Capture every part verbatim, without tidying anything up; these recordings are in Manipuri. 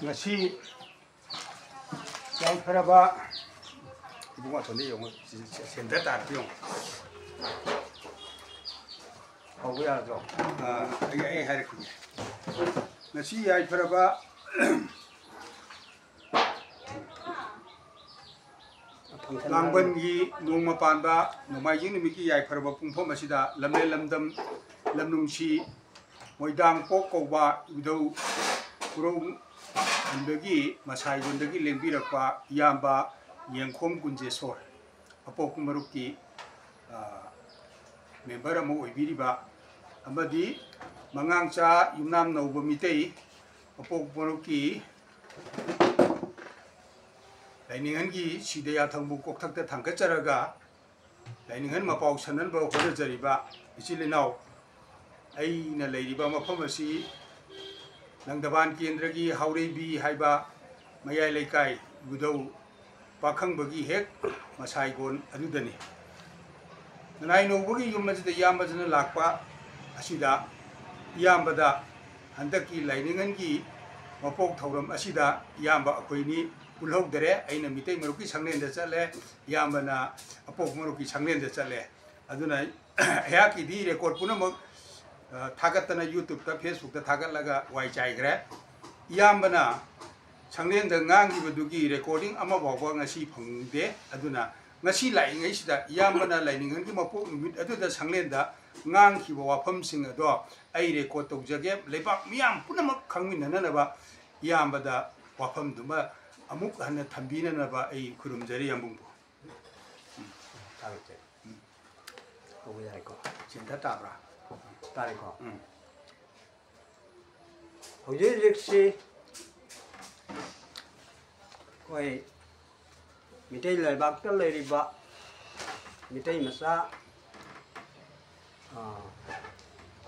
ꯉꯁꯤ ꯌꯥꯏꯐꯔꯕ ꯏꯕꯨꯡꯉꯣ, ꯑꯁꯣꯝꯗ ꯌꯦꯡꯉꯣ, ꯁꯤ, ꯁꯤ, ꯁꯦꯟꯇꯔ ꯇꯥꯔꯛꯄ ꯌꯦꯡꯉꯣ꯫ ꯍꯧꯕ ꯌꯥꯔꯗ꯭ꯔꯣ? ꯑꯥ, ꯑꯩ, ꯑꯩ ꯍꯥꯏꯔꯛꯈꯤꯒꯦ꯫ ꯉꯁꯤ ꯌꯥꯏꯐꯔꯕ ꯂꯥꯡꯕꯟꯒꯤ ꯅꯣꯡꯃ ꯄꯥꯟꯕ ꯅꯣꯡꯃꯥꯏꯖꯤꯡ ꯅꯨꯃꯤꯠꯀꯤ ꯌꯥꯏꯐꯔꯕ ꯄꯨꯡꯐꯝ ꯑꯁꯤꯗ ꯂꯝꯂꯦꯟ ꯂꯝꯗꯝ, ꯂꯝꯅꯨꯡꯁꯤ, ꯃꯣꯏꯗꯥꯡ ꯄꯣꯛ ꯀꯧꯕ ꯏꯙꯧ ꯄꯨꯔꯧ ꯈꯨꯟꯗꯒꯤ ꯃꯁꯥꯏꯒꯣꯟꯗꯒꯤ ꯂꯦꯡꯕꯤꯔꯛꯄ ꯏꯌꯥꯝꯕ ꯌꯦꯡꯈꯣꯝ ꯀꯨꯟꯖꯦꯁꯣꯔ, ꯑꯄꯣꯛꯄ ꯃꯔꯨꯞꯀꯤ, ꯑ, ꯃꯦꯝꯕꯔ ꯑꯃ ꯑꯣꯏꯕꯤꯔꯤꯕ, ꯑꯃꯗꯤ ꯃꯉꯥꯡꯆꯥ ꯌꯨꯝꯅꯥꯝ ꯅꯧꯕ ꯃꯤꯇꯩ, ꯑꯄꯣꯛꯄ ꯃꯔꯨꯞꯀꯤ ꯂꯥꯏꯅꯤꯡꯍꯟꯒꯤ ꯁꯤꯗ ꯌꯥꯊꯪꯕꯨ ꯀꯣꯛꯊꯛꯇ ꯊꯥꯡꯒꯠꯆꯔꯒ, ꯂꯥꯏꯅꯤꯡꯍꯟ ꯃꯄꯥꯎ ꯁꯟꯅꯅꯕ ꯍꯣꯠꯅꯖꯔꯤꯕ ꯏꯆꯤꯜ ꯏꯅꯥꯎ, ꯑꯩꯅ ꯂꯩꯔꯤꯕ ꯃꯐꯝ ꯑꯁꯤ ꯂꯪꯗꯕꯥꯟ ꯀꯦꯟꯗ꯭ꯔꯒꯤ ꯍꯥꯎꯔꯩꯕꯤ ꯍꯥꯏꯕ ꯃꯌꯥꯏ ꯂꯩꯀꯥꯏ ꯏꯕꯨꯙꯧ ꯄꯥꯈꯪꯕꯒꯤ ꯍꯦꯛ ꯃꯁꯥꯏꯒꯣꯟ ꯑꯗꯨꯗꯅꯤ꯫ ꯅꯅꯥꯏ ꯅꯧꯕꯒꯤ ꯌꯨꯝ ꯑꯁꯤꯗ ꯏꯌꯥꯝꯕꯁꯤꯅ ꯂꯥꯛꯄ ꯑꯁꯤꯗ, ꯏꯌꯥꯝꯕꯗ ꯍꯟꯗꯛꯀꯤ ꯂꯥꯏꯅꯤꯡꯍꯟꯒꯤ ꯃꯄꯣꯛ ꯊꯧꯔꯝ ꯑꯁꯤꯗ ꯏꯌꯥꯝꯕ ꯑꯩꯈꯣꯏꯅꯤ ꯄꯨꯜꯍꯧꯗꯔꯦ꯫ ꯑꯩꯅ ꯃꯤꯇꯩ ꯃꯔꯨꯞꯀꯤ ꯁꯪꯂꯦꯟꯗ ꯆꯠꯂꯦ, ꯏꯌꯥꯝꯕꯅ ꯑꯄꯣꯛꯄ ꯃꯔꯨꯞꯀꯤ ꯁꯪꯂꯦꯟꯗ ꯆꯠꯂꯦ꯫ ꯑꯗꯨꯅ ꯑꯩꯍꯥꯛꯀꯤꯗꯤ ꯔꯦꯀꯣꯔꯠ ꯄꯨꯝꯅꯃꯛ, ꯑ, ꯊꯥꯒꯠꯇꯅ YouTubeꯇ, Facebookꯇ ꯊꯥꯒꯠꯂꯒ ꯋꯥꯏ ꯆꯥꯏꯈ꯭ꯔꯦ꯫ ꯏꯌꯥꯝꯕꯅ ꯁꯪꯂꯦꯟꯗ ꯉꯥꯡꯈꯤꯕꯗꯨꯒꯤ ꯔꯦꯀꯣꯔꯗꯤꯡ ꯑꯃ ꯐꯥꯎꯕ ꯉꯁꯤ ꯐꯪꯗꯦ꯫ ꯑꯗꯨꯅ ꯉꯁꯤ ꯂꯥꯛꯏꯉꯩꯁꯤꯗ ꯏꯌꯥꯝꯕꯅ ꯂꯥꯏꯅꯤꯡꯍꯟꯒꯤ ꯃꯄꯣꯛ ꯅꯨꯃꯤꯠ ꯑꯗꯨꯗ ꯁꯪꯂꯦꯟꯗ ꯉꯥꯡꯈꯤꯕ ꯋꯥꯐꯝꯁꯤꯡ ꯑꯗꯣ ꯑꯩ ꯔꯦꯀꯣꯔꯠ ꯇꯧꯖꯒꯦ꯫ ꯂꯩꯕꯥꯛ ꯃꯤꯌꯥꯝ ꯄꯨꯝꯅꯃꯛ ꯈꯪꯃꯤꯟꯅꯅꯅꯕ ꯏꯌꯥꯝꯕꯗ ꯋꯥꯐꯝꯗꯨꯃ ꯑꯃꯨꯛ ꯍꯟꯅ ꯊꯝꯕꯤꯅꯅꯕ ꯑꯩ ꯈꯨꯔꯨꯝꯖꯔꯤ, ꯌꯥꯝꯕꯨꯡꯕꯨ꯫ ꯎꯝ꯫ ꯊꯥꯒꯠꯆꯔꯤ꯫ ꯎꯝ꯫ ꯍꯧꯕ ꯌꯥꯔꯦꯀꯣ? ꯁꯦꯟꯇꯔ ꯇꯥꯕ꯭ꯔꯥ? ꯇꯥꯔꯦꯀꯣ? ꯎꯝ꯫ ꯍꯧꯖꯤꯛ ꯍꯧꯖꯤꯛꯁꯤ ꯑꯩꯈꯣꯏ ꯃꯤꯇꯩ ꯂꯩꯕꯥꯛꯇ ꯂꯩꯔꯤꯕ ꯃꯤꯇꯩ ꯃꯆꯥ, ꯑ,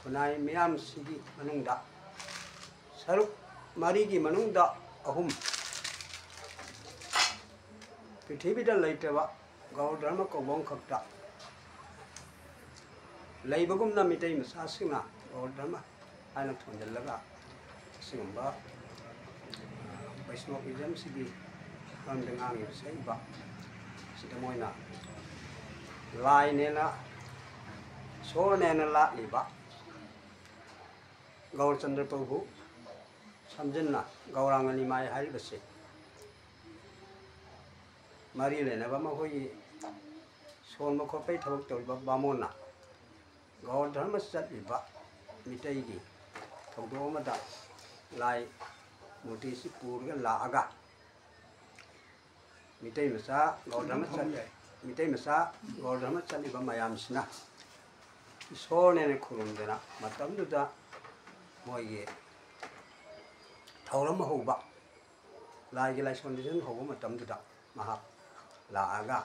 ꯈꯨꯟꯅꯥꯏ ꯃꯤꯌꯥꯝꯁꯤꯒꯤ ꯃꯅꯨꯡꯗ ꯁꯔꯨꯛ ꯃꯔꯤꯒꯤ ꯃꯅꯨꯡꯗ ꯑꯍꯨꯝ ꯄ꯭ꯔꯤꯊꯤꯕꯤꯗ ꯂꯩꯇꯕ ꯒꯧꯔ ꯙꯔꯃ ꯀꯧꯕ ꯑꯃꯈꯛꯇ ꯂꯩꯕꯒꯨꯝꯅ ꯃꯤꯇꯩ ꯃꯆꯥꯁꯤꯡꯅ ꯒꯧꯔ ꯙꯔꯃ ꯍꯥꯏꯅ ꯊꯣꯟꯖꯤꯜꯂꯒ ꯑꯁꯤꯒꯨꯝꯕ ꯕꯩꯁꯅꯣꯞ ꯏꯖꯝꯁꯤꯒꯤ ꯃꯔꯝꯗ ꯉꯥꯡꯉꯤꯕ ꯁꯛꯏꯕ ꯁꯤꯗ ꯃꯣꯏꯅ ꯂꯥꯏꯅꯦꯅ, ꯏꯁꯣꯔꯅꯦꯅ ꯂꯥꯠꯂꯤꯕ ꯒꯧꯔꯆꯟꯗ꯭ꯔ ꯄ꯭ꯔꯚꯨ ꯁꯝꯖꯤꯟꯅ ꯒꯧꯔꯥꯡꯒ ꯅꯤꯃꯥꯏ ꯍꯥꯏꯔꯤꯕꯁꯤ ꯃꯔꯤ ꯂꯩꯅꯕ ꯃꯈꯣꯏꯒꯤ ꯁꯣꯟꯕ ꯈꯣꯠꯄꯒꯤ ꯊꯕꯛ ꯇꯧꯔꯤꯕ ꯕꯥꯃꯣꯟꯅ ꯒꯧꯔ ꯙꯔꯃ ꯆꯠꯂꯤꯕ ꯃꯤꯇꯩꯒꯤ ꯊꯧꯗꯣꯛ ꯑꯃꯗ ꯂꯥꯏ ꯃꯨꯔꯇꯤꯁꯤ ꯄꯨꯔꯒ ꯂꯥꯛꯑꯒ ꯃꯤꯇꯩ ꯃꯆꯥ ꯒꯧꯔ ꯙꯔꯃ ꯆꯠꯂꯤ, ꯃꯤꯇꯩ ꯃꯆꯥ ꯒꯧꯔ ꯙꯔꯃ ꯆꯠꯂꯤꯕ ꯃꯌꯥꯝꯁꯤꯅ ꯏꯁꯣꯔꯅꯦꯅ ꯈꯨꯔꯨꯝꯗꯅ ꯃꯇꯝꯗꯨꯗ ꯃꯣꯏꯒꯤ ꯊꯧꯔꯝ ꯍꯧꯕ, ꯂꯥꯏꯒꯤ ꯂꯥꯏꯁꯣꯟ ꯂꯤꯁꯣꯟ ꯍꯧꯕ ꯃꯇꯝꯗꯨꯗ ꯃꯍꯥꯛ ꯂꯥꯛꯑꯒ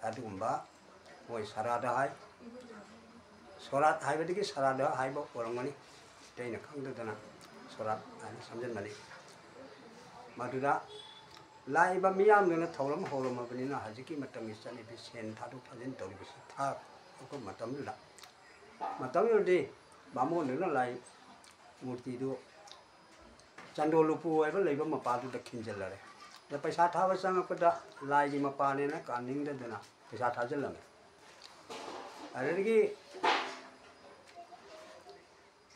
ꯑꯗꯨꯒꯨꯝꯕ ꯃꯣꯏ ꯁꯔꯥꯗ ꯍꯥꯏ, ꯁꯣꯔꯥꯠ ꯍꯥꯏꯕꯗꯒꯤ ꯁꯔꯥꯗ ꯍꯥꯏꯕ ꯑꯣꯏꯔꯝꯒꯅꯤ, ꯑꯇꯩꯅ ꯈꯪꯗꯗꯅ ꯁꯣꯔꯥꯠ ꯍꯥꯏꯅ ꯁꯝꯖꯟꯕꯅꯤ꯫ ꯃꯗꯨꯗ ꯂꯥꯛꯏꯕ ꯃꯤꯌꯥꯝꯗꯨꯅ ꯊꯧꯔꯝ ꯍꯧꯔꯝꯃꯕꯅꯤꯅ ꯍꯧꯖꯤꯛꯀꯤ ꯃꯇꯝꯒꯤ ꯆꯠꯅꯕꯤ ꯁꯦꯟ ꯊꯥꯗꯣꯛ ꯊꯥꯖꯤꯟ ꯇꯧꯔꯤꯕꯁꯤ ꯊꯥ ꯑꯩꯈꯣꯏ ꯃꯇꯝꯗꯨꯗ, ꯃꯇꯝꯗꯨꯗꯗꯤ ꯕꯥꯃꯣꯟꯗꯨꯅ ꯂꯥꯏ ꯃꯨꯔꯇꯤꯗꯨ ꯆꯟꯗꯣ ꯂꯨꯄꯨ ꯍꯥꯏꯕ ꯂꯩꯕ ꯃꯄꯥꯗꯨꯗ ꯈꯤꯟꯖꯤꯜꯂꯔꯦ꯫ ꯑꯗ ꯄꯩꯁꯥ ꯊꯥꯕ ꯆꯪꯉꯛꯄꯗ ꯂꯥꯏꯒꯤ ꯃꯄꯥꯅꯦꯅ ꯀꯥꯅꯤꯡꯗꯗꯅ ꯄꯩꯁꯥ ꯊꯥꯖꯤꯜꯂꯝꯃꯦ꯫ ꯑꯗꯨꯗꯒꯤ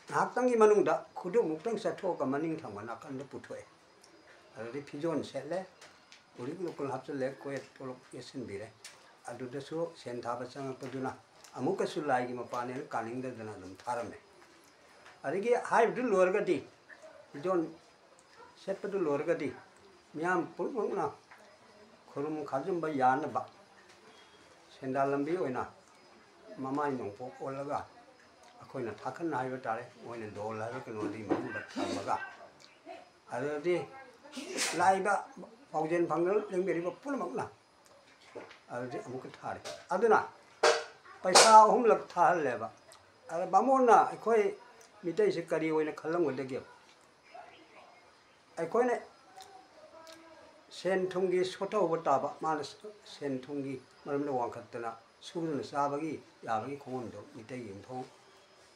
ꯉꯥꯏꯍꯥꯛꯇꯪꯒꯤ ꯃꯅꯨꯡꯗ ꯈꯨꯗꯨꯞꯃꯨꯛꯇꯪ ꯆꯠꯊꯣꯛꯑꯒ ꯃꯅꯤꯡ ꯊꯪꯕ ꯅꯥꯀꯟꯗ ꯄꯨꯊꯣꯛꯑꯦ꯫ ꯑꯗꯨꯗꯒꯤ ꯐꯤꯖꯣꯜ ꯁꯦꯠꯂꯦ, ꯎꯔꯤꯛ ꯂꯨꯀꯨꯜ ꯍꯥꯞꯆꯤꯜꯂꯦ, ꯀꯣꯌꯦꯠ ꯄꯣꯂꯣꯛ ꯌꯦꯠꯁꯤꯟꯕꯤꯔꯦ꯫ ꯑꯗꯨꯗꯁꯨ ꯁꯦꯟ ꯊꯥꯕ ꯆꯪꯉꯛꯄꯗꯨꯅ ꯑꯃꯨꯛꯀꯁꯨ ꯂꯥꯏꯒꯤ ꯃꯄꯥꯅꯦꯅ ꯀꯥꯅꯤꯡꯗꯗꯅ ꯑꯗꯨꯝ ꯊꯥꯔꯝꯃꯦ꯫ ꯑꯗꯒꯤ ꯍꯥꯏꯕꯗꯨ ꯂꯣꯏꯔꯒꯗꯤ, ꯐꯤꯖꯣꯜ ꯁꯦꯠꯄꯗꯨ ꯂꯣꯏꯔꯒꯗꯤ ꯃꯤꯌꯥꯝ ꯄꯨꯝꯅꯃꯛꯅ ꯈꯨꯔꯨꯝ ꯈꯥꯖꯨꯝꯕ ꯌꯥꯅꯕ ꯁꯦꯟꯗꯥꯟ ꯂꯝꯕꯤ ꯑꯣꯏꯅ ꯃꯃꯥꯏ ꯅꯣꯡꯄꯣꯛ ꯑꯣꯜꯂꯒ ꯑꯩꯈꯣꯏꯅ ꯊꯥꯈꯟ ꯍꯥꯏꯕ ꯇꯥꯔꯦ, ꯃꯣꯏꯅ ꯗꯣꯜ ꯍꯥꯏꯕ ꯀꯩꯅꯣꯗꯤ ꯃꯅꯨꯡꯗ ꯊꯝꯃꯒ, ꯑꯗꯨꯗꯤ ꯂꯥꯛꯏꯕ ꯄꯥꯎꯖꯦꯜ ꯐꯪꯗꯨꯅ ꯂꯦꯡꯕꯤꯔꯤꯕ ꯄꯨꯝꯅꯃꯛꯅ ꯑꯗꯨꯗꯤ ꯑꯃꯨꯛꯀ ꯊꯥꯔꯦ꯫ ꯑꯗꯨꯅ ꯄꯩꯁꯥ ꯑꯍꯨꯝꯂꯛ ꯊꯥꯍꯜꯂꯦꯕ꯫ ꯑꯗ ꯕꯥꯃꯣꯟꯅ ꯑꯩꯈꯣꯏ ꯃꯤꯇꯩꯁꯦ ꯀꯔꯤ ꯑꯣꯏꯅ ꯈꯜꯂꯝꯒꯗꯒꯦ? ꯑꯩꯈꯣꯏꯅ ꯁꯦꯟ ꯊꯨꯝꯒꯤ ꯁꯣꯠꯊꯍꯧꯕ ꯇꯥꯕ, ꯃꯥꯅ ꯁꯦꯟ ꯊꯨꯝꯒꯤ ꯃꯔꯝꯗ ꯋꯥꯡꯈꯠꯇꯅ ꯁꯨꯗꯅ ꯆꯥꯕꯒꯤ ꯌꯥꯕꯒꯤ ꯈꯣꯡꯐꯝꯗꯣ ꯃꯤꯇꯩꯒꯤ ꯌꯨꯝꯊꯣꯡ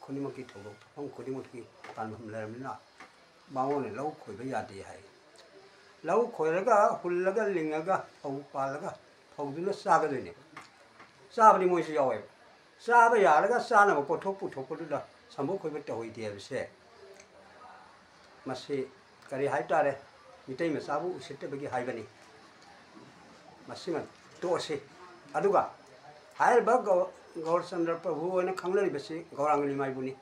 ꯈꯨꯗꯤꯡꯃꯛꯀꯤ ꯊꯧꯗꯣꯛ ꯊꯣꯛꯐꯝ ꯈꯨꯗꯤꯡꯃꯛꯀꯤ ꯄꯥꯟꯐꯝ ꯂꯩꯔꯕꯅꯤꯅ ꯕꯥꯃꯣꯟꯅ ꯂꯧ ꯈꯣꯏꯕ ꯌꯥꯗꯦ ꯍꯥꯏ꯫ ꯂꯧ ꯈꯣꯏꯔꯒ, ꯍꯨꯜꯂꯒ, ꯂꯤꯡꯉꯒ, ꯐꯧ ꯄꯥꯜꯂꯒ, ꯐꯧꯗꯨꯅ ꯆꯥꯒꯗꯣꯏꯅꯦꯕ꯫ ꯆꯥꯕꯗꯤ ꯃꯣꯏꯁꯨ ꯌꯥꯎꯋꯦꯕ꯫ ꯆꯥꯕ ꯌꯥꯔꯒ ꯆꯥꯅꯕ ꯄꯣꯠꯊꯣꯛ ꯄꯨꯊꯣꯛꯄꯗꯨꯗ ꯁꯝꯕꯣꯛ ꯈꯣꯏꯕ ꯇꯧꯍꯩꯗꯦ ꯍꯥꯏꯕꯁꯦ, ꯃꯁꯤ ꯀꯔꯤ ꯍꯥꯏ ꯇꯥꯔꯦ, ꯃꯤꯇꯩ ꯃꯆꯥꯕꯨ ꯎꯁꯤꯠꯇꯕꯒꯤ ꯍꯥꯏꯕꯅꯤ꯫ ꯃꯁꯤꯃ ꯇꯣꯛꯑꯁꯤ꯫ ꯑꯗꯨꯒ ꯍꯥꯏꯔꯤꯕ ꯒꯧ-, ꯒꯧꯔꯆꯟꯗ꯭ꯔ ꯄ꯭ꯔꯚꯨ ꯍꯥꯏꯅ ꯈꯪꯅꯔꯤꯕꯁꯤ ꯒꯧꯔꯥꯡꯒ ꯅꯤꯃꯥꯏꯕꯨꯅꯤ꯫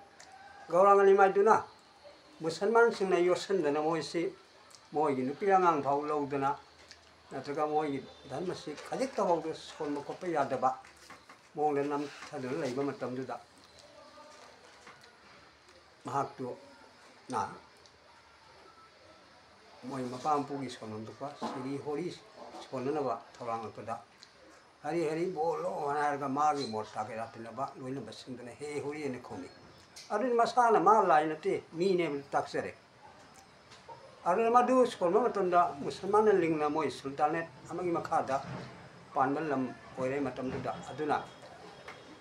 ꯒꯧꯔꯥꯡꯒ ꯅꯤꯃꯥꯏꯗꯨꯅ ꯃꯨꯁꯜꯃꯥꯟꯁꯤꯡꯅ ꯌꯣꯠꯁꯤꯟꯗꯅ ꯃꯣꯏꯁꯤ, ꯃꯣꯏꯒꯤ ꯅꯨꯄꯤ ꯑꯉꯥꯡ ꯐꯥꯎ ꯂꯧꯗꯅ, ꯅꯠꯇ꯭ꯔꯒ ꯃꯣꯏꯒꯤ ꯙꯔꯃꯁꯤ ꯈꯖꯤꯛꯇꯐꯥꯎꯗ ꯁꯣꯟꯕ ꯈꯣꯠꯄ ꯌꯥꯗꯕ ꯃꯑꯣꯡꯗ ꯅꯝꯊꯗꯨꯅ ꯂꯩꯕ ꯃꯇꯝꯗꯨꯗ, ꯃꯍꯥꯛꯇꯨꯅ ꯃꯣꯏ ꯃꯄꯥ ꯃꯄꯨꯒꯤ ꯁꯣꯟꯐꯝ ꯊꯣꯛꯄ ꯁꯤꯔꯤ ꯍꯣꯔꯤ ꯁꯣꯟꯅꯅꯕ ꯊꯧꯔꯥꯡꯂꯛꯄꯗ, "ꯍꯔꯤ ꯍꯔꯤ ꯕꯣꯜꯂꯣ" ꯍꯥꯏꯔꯒ ꯃꯥꯒꯤ ꯃꯣꯔꯆꯥ ꯀꯩꯔꯥ ꯇꯤꯟꯅꯕ ꯂꯣꯏꯅꯕꯁꯤꯡꯗꯨꯅ "ꯍꯦ ꯍꯣꯔꯤ" ꯍꯥꯏꯅ ꯈꯨꯝꯃꯤ꯫ ꯑꯗꯨꯗꯤ ꯃꯁꯥꯅ ꯃꯥ ꯂꯥꯏ ꯅꯠꯇꯦ, ꯃꯤꯅꯦꯕ ꯇꯥꯛꯆꯔꯦ꯫ ꯑꯗꯨꯅ ꯃꯗꯨ ꯁꯣꯟꯕ ꯃꯇꯝꯗ ꯃꯨꯁꯜꯃꯥꯟꯅ ꯂꯤꯡꯅ ꯃꯣꯏ ꯁꯨꯜꯇꯥꯅꯦꯠ ꯑꯃꯒꯤ ꯃꯈꯥꯗ ꯄꯥꯟꯕ ꯂꯝ ꯑꯣꯏꯔꯦ ꯃꯇꯝꯗꯨꯗ꯫ ꯑꯗꯨꯅ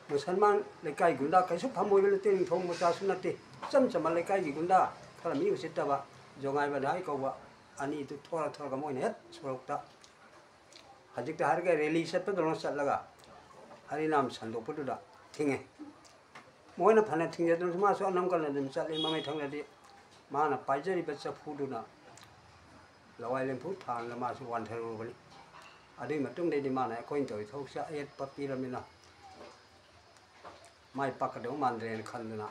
ꯃꯨꯁꯜꯃꯥꯟ ꯂꯩꯀꯥꯏ ꯒꯨꯟꯗꯥ ꯀꯩꯁꯨ ꯐꯝꯃꯣꯏꯕ ꯅꯠꯇꯦ, ꯅꯤꯡꯊꯧ ꯃꯆꯥꯁꯨ ꯅꯠꯇꯦ, ꯏꯆꯝ ꯆꯝꯕ ꯂꯩꯀꯥꯏꯒꯤ ꯒꯨꯟꯗꯥ ꯈꯔ ꯃꯤ ꯎꯁꯤꯠꯇꯕ ꯖꯣꯡꯉꯥꯏ ꯕꯗꯥꯏ ꯀꯧꯕ ꯑꯅꯤꯗꯨ ꯊꯣꯔ ꯊꯣꯔꯒ ꯃꯣꯏꯅ ꯍꯦꯛ ꯁꯣꯔꯣꯛꯇ, ꯍꯧꯖꯤꯛꯇ ꯍꯥꯏꯔꯒ ꯔꯦꯂꯤ ꯆꯠꯄꯗꯧꯅ ꯆꯠꯂꯒ ꯍꯔꯤꯅꯥꯝ ꯁꯟꯗꯣꯛꯄꯗꯨꯗ ꯊꯤꯡꯉꯦ꯫ ꯃꯣꯏꯅ ꯐꯅ ꯊꯤꯡꯖꯗ꯭ꯔꯁꯨ ꯃꯥꯁꯨ ꯑꯅꯝ ꯀꯟꯅ ꯑꯗꯨꯝ ꯆꯠꯂꯤ꯫ ꯃꯃꯩ ꯊꯪꯗꯗꯤ ꯃꯥꯅ ꯄꯥꯏꯖꯔꯤꯕ ꯆꯐꯨꯗꯨꯅ ꯂꯋꯥꯏ ꯂꯦꯝꯐꯨ ꯊꯥꯡꯅ ꯃꯥꯁꯨ ꯋꯥꯟꯊꯔꯨꯔꯕꯅꯤ꯫ ꯑꯗꯨꯒꯤ ꯃꯇꯨꯡꯗꯩꯗꯤ ꯃꯥꯅ ꯑꯩꯈꯣꯏꯅ ꯇꯧꯔꯤ ꯊꯕꯛꯁꯦ ꯑꯌꯦꯠꯄ ꯄꯤꯔꯕꯅꯤꯅ ꯃꯥꯏ ꯄꯥꯛꯀꯗꯧ ꯃꯥꯟꯗ꯭ꯔꯦꯅ ꯈꯟꯗꯅ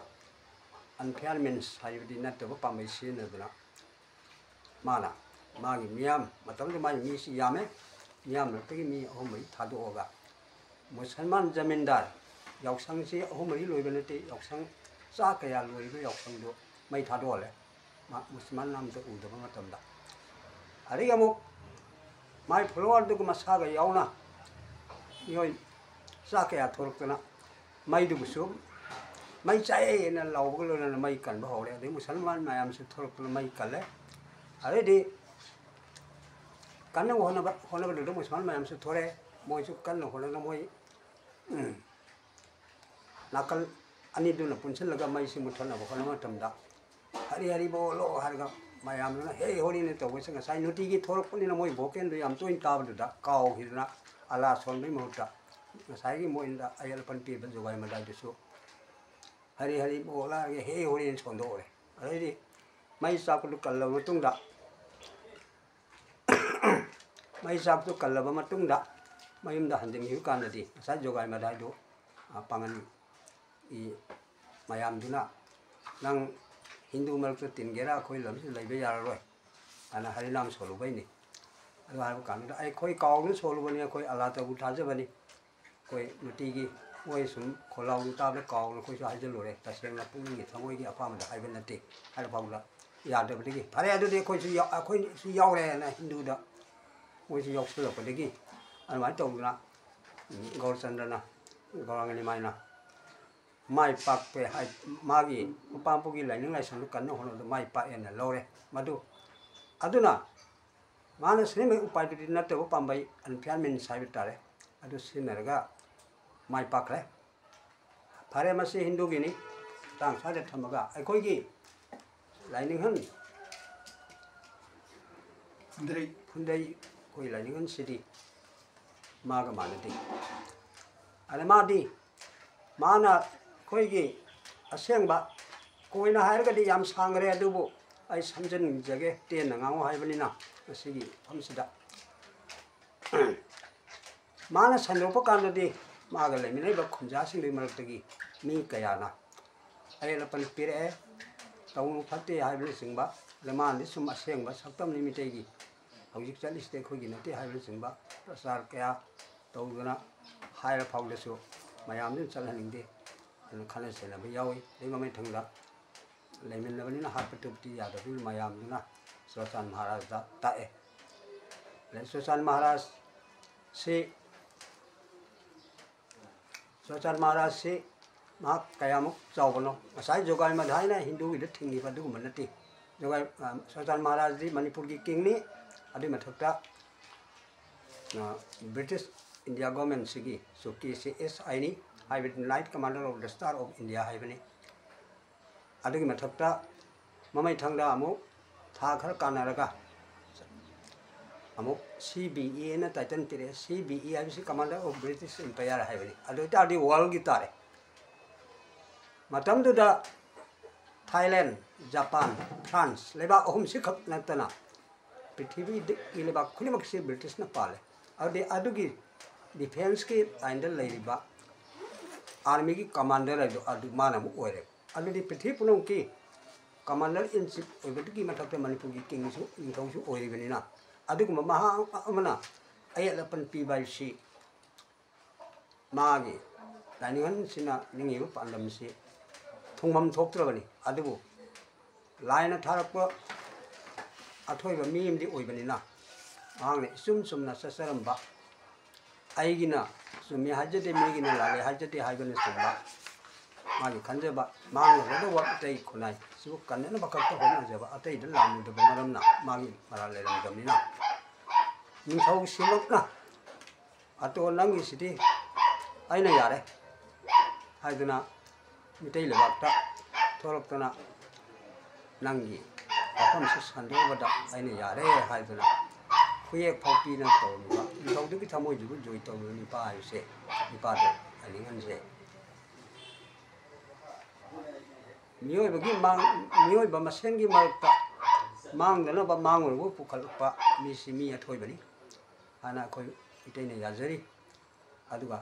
unfair means ꯍꯥꯏꯕꯗꯤ ꯅꯠꯇꯕ ꯄꯥꯝꯕꯩ ꯁꯤꯖꯤꯟꯅꯗꯅ ꯃꯥꯅ ꯃꯥꯒꯤ ꯃꯤꯌꯥꯝ, ꯃꯇꯝꯗꯨꯗ ꯃꯥꯒꯤ ꯃꯤꯁꯤ ꯌꯥꯝꯃꯦ, ꯃꯤꯌꯥꯝ ꯃꯔꯛꯇꯒꯤ ꯃꯤ ꯑꯍꯨꯝ ꯃꯔꯤ ꯊꯥꯗꯣꯛꯑꯒ ꯃꯨꯁꯜꯃꯥꯟ ꯖꯃꯤꯟꯗꯥꯔ, ꯌꯥꯎꯁꯪꯁꯤ ꯑꯍꯨꯝ ꯃꯔꯤ ꯂꯣꯏꯕ ꯅꯠꯇꯦ, ꯌꯥꯎꯁꯪ ꯆꯥ ꯀꯌꯥ ꯂꯣꯏꯕ ꯌꯥꯎꯁꯪꯗꯣ ꯃꯩ ꯊꯥꯗꯣꯛꯍꯜꯂꯦ꯫ ꯃꯥ ꯃꯨꯁꯜꯃꯥꯟ ꯑꯝꯇ ꯎꯗꯕ ꯃꯇꯝꯗ꯫ ꯑꯗꯒꯤ ꯑꯃꯨꯛ ꯃꯥꯏ follower ꯗꯨꯒ ꯃꯁꯥꯒ ꯌꯥꯎꯅ ꯃꯤꯑꯣꯏ ꯆꯥ ꯀꯌꯥ ꯊꯣꯛꯂꯛꯇꯅ ꯃꯩꯗꯨꯕꯨꯁꯨ ꯃꯩ ꯆꯥꯛꯑꯦꯅ ꯂꯥꯎꯕꯒ ꯂꯣꯏꯅꯅ ꯃꯩ ꯀꯟꯕ ꯍꯧꯔꯦ꯫ ꯑꯗꯩ ꯃꯨꯁꯜꯃꯥꯟ ꯃꯌꯥꯝꯁꯨ ꯊꯣꯛꯂꯛꯇꯅ ꯃꯩ ꯀꯜꯂꯦ꯫ ꯑꯗꯩꯗꯤ ꯀꯟꯅꯕ ꯍꯣꯠꯅꯕ, ꯍꯣꯠꯅꯕꯗꯨꯗ ꯃꯨꯁꯜꯃꯥꯟ ꯃꯌꯥꯝꯁꯨ ꯊꯣꯛꯂꯛꯑꯦ꯫ ꯃꯣꯏꯁꯨ ꯀꯟꯅ ꯍꯣꯠꯅꯗꯅ ꯃꯣꯏ, ꯎꯝ, ꯅꯥꯀꯜ ꯑꯅꯤꯗꯨꯅ ꯄꯨꯟꯁꯤꯜꯂꯒ ꯃꯩꯁꯤ ꯃꯨꯊꯠꯅꯕ ꯍꯣꯠꯅꯕ ꯃꯇꯝꯗ, "ꯍꯔꯤ ꯍꯔꯤ ꯕꯣꯂꯣ" ꯍꯥꯏꯔꯒ ꯃꯌꯥꯝꯗꯨꯅ "ꯍꯦ ꯍꯣꯔꯤꯅ" ꯇꯧꯕꯁꯦ ꯉꯁꯥꯏ ꯅꯨꯡꯇꯤꯒꯤ ꯊꯣꯛꯂꯛꯄꯅꯤꯅ ꯃꯣꯏ vocalꯗꯨ ꯌꯥꯝ ꯇꯣꯏꯅ ꯇꯥꯕꯗꯨꯗ ꯀꯥꯎꯈꯤꯗꯅ ꯑꯂꯥ ꯁꯣꯟꯕꯒꯤ ꯃꯍꯨꯠꯇ ꯉꯁꯥꯏꯒꯤ ꯃꯣꯏꯅ ꯑꯌꯦꯠ ꯑꯄꯟ ꯄꯤꯕ ꯖꯣꯒꯥꯏ ꯃꯗꯥꯏꯗꯨꯁꯨ "ꯍꯔꯤ ꯍꯔꯤ ꯕꯣꯂꯥꯒꯤ" "ꯍꯦ ꯍꯣꯔꯤꯅ" ꯁꯣꯟꯗꯣꯛꯎꯔꯦ꯫ ꯑꯗꯩꯗꯤ ꯃꯩ ꯆꯥꯛꯄꯗꯨ ꯀꯜꯂꯕ ꯃꯇꯨꯡꯗ, ꯃꯩ ꯆꯥꯛꯇꯨ ꯀꯜꯂꯕ ꯃꯇꯨꯡꯗ ꯃꯌꯨꯝꯗ ꯍꯟꯖꯤꯟꯈꯤꯕ ꯀꯥꯟꯗꯗꯤ ꯉꯁꯥꯏ ꯖꯣꯒꯥꯏ ꯃꯗꯥꯏꯗꯨ, ꯑ, ꯄꯥꯡꯒꯜ ꯏ ꯃꯌꯥꯝꯗꯨꯅ "ꯅꯪ ꯍꯤꯟꯗꯨ ꯃꯔꯛꯇ ꯇꯤꯟꯒꯦꯔꯥ ꯑꯩꯈꯣꯏ ꯂꯝꯁꯤꯗ ꯂꯩꯕ ꯌꯥꯔꯔꯣꯏ" ꯍꯥꯏꯅ ꯍꯔꯤꯅꯥꯝ ꯁꯣꯜꯂꯨꯕꯩꯅꯤ꯫ ꯑꯗꯨ ꯍꯥꯏꯕ ꯀꯥꯟꯗꯨꯗ ꯑꯩꯈꯣꯏ ꯀꯥꯎꯅ ꯁꯣꯜꯂꯨꯕꯅꯤ, ꯑꯩꯈꯣꯏ ꯑꯂꯥ ꯇꯕꯨ ꯊꯥꯖꯕꯅꯤ꯫ ꯑꯩꯈꯣꯏ ꯅꯨꯡꯇꯤꯒꯤ ꯃꯣꯏ ꯁꯨꯝ ꯈꯣꯜꯂꯥꯎ ꯇꯥꯕꯗ ꯀꯥꯎꯅ ꯑꯩꯈꯣꯏꯁꯨ ꯍꯥꯏꯖꯤꯜꯂꯨꯔꯦ꯫ ꯇꯁꯦꯡꯅ ꯄꯨꯛꯅꯤꯡꯒꯤ ꯊꯃꯣꯏꯒꯤ ꯑꯄꯥꯝꯕꯗ ꯍꯥꯏꯕ ꯅꯠꯇꯦ ꯍꯥꯏꯔ ꯐꯥꯎꯕꯗ ꯌꯥꯗꯕꯗꯒꯤ, "ꯐꯔꯦ, ꯑꯗꯨꯗꯤ ꯑꯩꯈꯣꯏꯁꯨ ꯌꯥꯎ-, ꯑꯩꯈꯣꯏꯁꯨ ꯌꯥꯎꯔꯦꯅ" ꯍꯤꯟꯗꯨꯗ ꯃꯣꯏꯁꯨ ꯌꯥꯎꯁꯜꯂꯛꯄꯗꯒꯤ ꯑꯗꯨꯃꯥꯏꯅ ꯇꯧꯗꯅ, ꯎꯝ, ꯒꯧꯔꯆꯟꯗ꯭ꯔꯅ, ꯒꯧꯔꯥꯡꯒ ꯅꯤꯃꯥꯏꯅ ꯃꯥꯏ ꯄꯥꯛꯄ ꯍꯥꯏ, ꯃꯥꯒꯤ ꯃꯄꯥꯝꯄꯨꯒꯤ ꯂꯥꯏꯅꯤꯡ ꯂꯥꯏꯁꯣꯟꯗꯨ ꯀꯟꯅ ꯍꯣꯠꯅꯕꯗ ꯃꯥꯏ ꯄꯥꯛꯑꯦꯅ ꯂꯧꯔꯦ꯫ ꯃꯗꯨ ꯑꯗꯨꯅ ꯃꯥꯅ ꯁꯤꯖꯤꯟꯅꯕꯒꯤ ꯎꯄꯥꯏꯗꯨꯗꯤ ꯅꯠꯇꯕ ꯄꯥꯝꯕꯩ unfair means ꯍꯥꯏꯕ ꯇꯥꯔꯦ, ꯑꯗꯨ ꯁꯤꯖꯤꯟꯅꯔꯒ ꯃꯥꯏ ꯄꯥꯛꯈ꯭ꯔꯦ꯫ ꯐꯔꯦ, ꯃꯁꯤ ꯍꯤꯟꯗꯨꯒꯤꯅꯤ꯫ ꯃꯇꯥꯡ ꯁ꯭ꯋꯥꯏꯗ ꯊꯝꯃꯒ ꯑꯩꯈꯣꯏꯒꯤ ꯂꯥꯏꯅꯤꯡꯍꯟ ꯐꯨꯟꯗ꯭ꯔꯩ꯫ ꯐꯨꯟꯗ꯭ꯔꯩ ꯑꯩꯈꯣꯏ ꯂꯥꯏꯅꯤꯡꯍꯟꯁꯤꯗꯤ ꯃꯥꯒ ꯃꯥꯟꯅꯗꯦ꯫ ꯑꯗ ꯃꯥꯗꯤ, ꯃꯥꯅ ꯑꯩꯈꯣꯏꯒꯤ ꯑꯁꯦꯡꯕ ꯀꯣꯏꯅ ꯍꯥꯏꯔꯒꯗꯤ ꯌꯥꯝ ꯁꯥꯡꯈ꯭ꯔꯦ, ꯑꯗꯨꯕꯨ ꯑꯩ ꯁꯝꯖꯤꯟꯖꯒꯦ, ꯇꯦꯟꯅ ꯉꯥꯡꯉꯨ ꯍꯥꯏꯕꯅꯤꯅ ꯉꯁꯤꯒꯤ ꯃꯐꯝꯁꯤꯗ꯫ ꯃꯥꯅ ꯁꯟꯗꯣꯛꯄ ꯀꯥꯟꯗꯗꯤ ꯃꯥꯒ ꯂꯩꯃꯤꯟꯅꯔꯤꯕ ꯈꯨꯟꯖꯥꯁꯤꯡꯗꯨꯒꯤ ꯃꯔꯛꯇꯒꯤ ꯃꯤ ꯀꯌꯥꯅ ꯑꯌꯦꯠ ꯑꯄꯟ ꯄꯤꯔꯛꯑꯦ, ꯇꯧꯅꯨ ꯐꯠꯇꯦ ꯍꯥꯏꯕꯅꯆꯤꯡꯕ, ꯂꯃꯥꯟꯗꯤ ꯁꯨꯝ ꯑꯁꯦꯡꯕ ꯁꯛꯇꯝꯅꯤ ꯃꯤꯇꯩꯒꯤ, ꯍꯧꯖꯤꯛ ꯆꯠꯂꯤꯁꯤꯗꯤ ꯑꯩꯈꯣꯏꯒꯤ ꯅꯠꯇꯦ ꯍꯥꯏꯕꯅꯆꯤꯡꯕ ꯄ꯭ꯔꯆꯥꯔ ꯀꯌꯥ ꯇꯧꯗꯨꯅ ꯍꯥꯏꯔ ꯐꯥꯎꯗꯁꯨ ꯃꯌꯥꯝꯗꯨꯅ ꯆꯠꯍꯟꯅꯤꯡꯗꯦ꯫ ꯑꯗꯨꯅ ꯈꯠꯅ ꯆꯩꯅꯕ ꯌꯥꯎꯏ꯫ ꯑꯗꯩ ꯃꯃꯩ ꯊꯪꯗ ꯂꯩꯃꯤꯟꯅꯕꯅꯤꯅ ꯍꯥꯠꯄ ꯇꯨꯞꯇꯤ ꯌꯥꯗꯕꯅꯤꯅ ꯃꯌꯥꯝꯗꯨꯅ ꯆꯨꯔꯥꯆꯥꯟ ꯃꯍꯥꯔꯥꯖꯇ ꯇꯥꯛꯑꯦ꯫ ꯑꯗꯩ ꯆꯨꯔꯥꯆꯥꯟ ꯃꯍꯥꯔꯥꯖꯁꯤ, ꯆꯨꯔꯥꯆꯥꯟ ꯃꯍꯥꯔꯥꯖꯁꯤ ꯃꯍꯥꯛ ꯀꯌꯥꯃꯨꯛ ꯆꯥꯎꯕꯅꯣ? ꯉꯁꯥꯏ ꯖꯣꯒꯥꯏ ꯃꯙꯥꯏꯅ ꯍꯤꯟꯗꯨꯒꯤꯗ ꯊꯤꯡꯉꯤꯕ ꯑꯗꯨꯒꯨꯝꯕ ꯅꯠꯇꯦ꯫ ꯖꯣꯒꯥꯏ, ꯑ, ꯆꯨꯔꯥꯆꯥꯟ ꯃꯍꯥꯔꯥꯖꯗꯤ ꯃꯅꯤꯄꯨꯔꯒꯤ ꯀꯤꯡꯅꯤ꯫ ꯑꯗꯨꯒꯤ ꯃꯊꯛꯇ, ꯑ, ꯕ꯭ꯔꯤꯇꯤꯁ ꯏꯟꯗꯤꯌꯥ ꯒꯣꯔꯃꯦꯟꯁꯤꯒꯤ ꯆꯨꯀꯤꯁꯤ ꯑꯦꯁ ꯑꯥꯏꯅꯤ, ꯍꯥꯏꯕꯗꯤ Knight Commander of the Star of India ꯍꯥꯏꯕꯅꯤ꯫ ꯑꯗꯨꯒꯤ ꯃꯊꯛꯇ ꯃꯃꯩ ꯊꯪꯗ ꯑꯃꯨꯛ ꯊꯥ ꯈꯔ ꯀꯥꯟꯅꯔꯒ ꯑꯃꯨꯛ ꯁꯤ ꯕꯤ ꯏ ꯑꯅ ꯇꯥꯏꯇꯜ ꯄꯤꯔꯛꯑꯦ꯫ ꯁꯤ ꯕꯤ ꯏ ꯍꯥꯏꯕꯁꯤ Commander of British Empire ꯍꯥꯏꯕꯅꯤ꯫ ꯑꯗꯨ ꯑꯣꯏꯇꯥꯔꯗꯤ ꯋꯥꯔꯜꯒꯤ ꯇꯥꯔꯦ꯫ ꯃꯇꯝꯗꯨꯗ ꯊꯥꯏꯂꯦꯟ, ꯖꯄꯥꯟ, ꯐ꯭ꯔꯥꯟꯁ ꯂꯩꯕꯥꯛ ꯑꯍꯨꯝꯁꯤꯈꯛ ꯅꯠꯇꯅ ꯄ꯭ꯔꯤꯊꯤꯕꯤꯒꯤ ꯂꯩꯕꯥꯛ ꯈꯨꯗꯤꯡꯃꯛꯁꯤ ꯕ꯭ꯔꯤꯇꯤꯁꯅ ꯄꯥꯜꯂꯦ꯫ ꯑꯗꯨꯗꯤ ꯑꯗꯨꯒꯤ ꯗꯤꯐꯦꯟꯁꯀꯤ ꯂꯥꯏꯟꯗ ꯂꯩꯔꯤꯕ ꯑꯥꯔꯃꯤꯒꯤ ꯀꯃꯥꯟꯗꯔ ꯍꯥꯏꯗꯣ ꯑꯗꯨ ꯃꯥꯅ ꯑꯃꯨꯛ ꯑꯣꯏꯔꯦ꯫ ꯑꯗꯨꯗꯤ ꯄ꯭ꯔꯤꯊꯤꯕꯤ ꯄꯨꯝꯅꯃꯛꯀꯤ ꯀꯃꯥꯟꯗꯔ ꯏꯟ ꯆꯤꯐ ꯑꯣꯏꯕꯗꯨꯒꯤ ꯃꯊꯛꯇ ꯃꯅꯤꯄꯨꯔꯒꯤ ꯀꯤꯡꯁꯨ, ꯅꯤꯡꯊꯧꯁꯨ ꯑꯣꯏꯔꯤꯕꯅꯤꯅ, ꯑꯗꯨꯒꯨꯝꯕ ꯃꯍꯥꯛ ꯑꯃꯅ ꯑꯌꯦꯠ ꯑꯄꯟ ꯄꯤꯕ ꯍꯥꯏꯕꯁꯤ ꯃꯥꯒꯤ ꯂꯥꯏꯅꯤꯡꯍꯟꯁꯤꯅ ꯅꯤꯡꯉꯤꯕ ꯄꯥꯟꯗꯝꯁꯤ ꯊꯨꯡꯐꯝ ꯊꯣꯛꯇ꯭ꯔꯕꯅꯤ꯫ ꯑꯗꯨꯕꯨ ꯂꯥꯏꯅ ꯊꯥꯔꯛꯄ ꯑꯊꯣꯏꯕ ꯃꯤ ꯑꯃꯗꯤ ꯑꯣꯏꯕꯅꯤꯅ, ꯃꯍꯥꯛꯅ ꯏꯆꯨꯝ ꯆꯨꯝꯅ ꯆꯠꯆꯔꯝꯕ, "ꯑꯩꯒꯤꯅ ꯆꯨꯝꯃꯤ ꯍꯥꯏꯖꯗꯦ, ꯃꯤꯒꯤꯅ ꯂꯥꯜꯂꯦ ꯍꯥꯏꯖꯗꯦ" ꯍꯥꯏꯕꯅꯆꯤꯡꯕ ꯃꯥꯒꯤ ꯈꯟꯖꯕ, ꯃꯥꯡꯂꯒꯗꯧꯕ ꯑꯇꯩ ꯈꯨꯟꯅꯥꯏ ꯁꯤꯕꯨ ꯀꯟꯅꯅꯕ ꯈꯛꯇ ꯍꯣꯠꯅꯖꯕ, ꯑꯇꯩꯗ ꯂꯥꯟꯗꯕ ꯃꯔꯝꯅ ꯃꯥꯒꯤ ꯃꯔꯥꯜ ꯂꯩꯔꯝꯗꯕꯅꯤꯅ, ꯅꯤꯡꯊꯧ ꯁꯤꯃꯛꯅ "ꯑꯇꯣ, ꯅꯪꯒꯤꯁꯤꯗꯤ ꯑꯩꯅ ꯌꯥꯔꯦ" ꯍꯥꯏꯗꯨꯅ ꯃꯤꯇꯩ ꯂꯩꯕꯥꯛꯇ ꯊꯣꯛꯂꯛꯇꯅ, "ꯅꯪꯒꯤ ꯋꯥꯐꯝꯁꯤ ꯁꯟꯗꯣꯛꯑꯕꯗ ꯑꯩꯅ ꯌꯥꯔꯦ" ꯍꯥꯏꯗꯨꯅ ꯈꯨꯌꯦꯛ ꯐꯥꯎ ꯄꯤꯗꯅ ꯇꯧꯔꯝꯃꯤꯕ ꯅꯤꯡꯊꯧꯗꯨꯒꯤ ꯊꯃꯣꯏꯗꯨꯕꯨ ꯖꯣꯏ ꯇꯧꯔꯤꯕ ꯅꯨꯄꯥ ꯍꯥꯏꯕꯁꯦ, ꯅꯨꯄꯥꯗꯣ ꯂꯥꯏꯅꯤꯡꯍꯟꯁꯦ꯫ ꯃꯤꯑꯣꯏꯕꯒꯤ ꯃꯥꯡ-, ꯃꯤꯑꯣꯏꯕ ꯃꯁꯦꯟꯒꯤ ꯃꯔꯛꯇ ꯃꯥꯡꯗꯅꯕ ꯃꯥꯡꯂꯨꯕ ꯄꯨꯈꯠꯂꯛꯄ ꯃꯤꯁꯤ ꯃꯤ ꯑꯊꯣꯏꯕꯅꯤ ꯍꯥꯏꯅ ꯑꯩꯈꯣꯏ ꯃꯤꯇꯩꯅ ꯌꯥꯖꯔꯤ꯫ ꯑꯗꯨꯒ